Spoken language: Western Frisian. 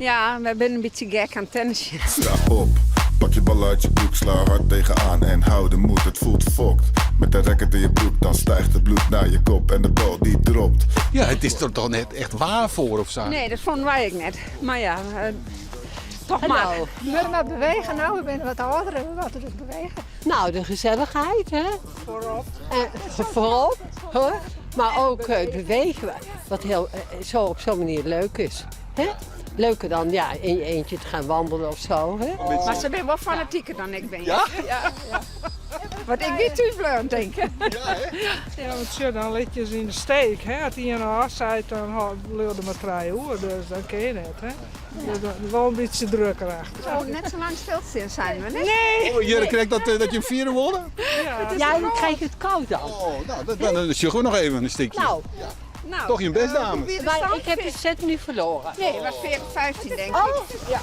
Ja, wy binne in bytsje gek oan tennisjen. Sta op, pak je ballen uit je broek, sla hard tegenaan en hou de moed. Het voelt fucked. Met de racket in je broek, dan stijgt het bloed naar je kop en de bal die dropt. Ja, it is der toch net echt waar foar of sa? Nee, dat fûnen wy ek net. Mar ja, toch mar. We moatte mar bewege no, we binne wat âlder en we moatte dus bewege. Nou, de gezelligheid, hè? Voorop. Voorop, hoor. Maar ook het bewegen, wat heel, zo op zo'n manier leuk is. Hè? Leuker dan ja, in je eentje te gaan wandelen of zo. Hè? Mar se binne wol fanatiker dan ik bin. Ja? Ja, ja. Want ik wie thús bleaun, tink ik. Ja, want sjoch, dan lit je se yn de steek. Hè? As ien ôfseit, dan bliuwe der mar trije oer, dus dan kin je net. Hè? Dus dan wol in bytsje druk erachter. Oh, net sa lang stilstean seinen we net. Nee! Oh, hjir krekt dat, dat jim fiere wolle? Ja, Ja, dan krijg je het koud dan. Oh, nou, dat, dan sjogge we noch even in stikje. Nou, Nou, Toch jim bêst, dames. maar ik heb de set nu verloren. Nee, het was 40, 15 denk ik. Oh. Ja.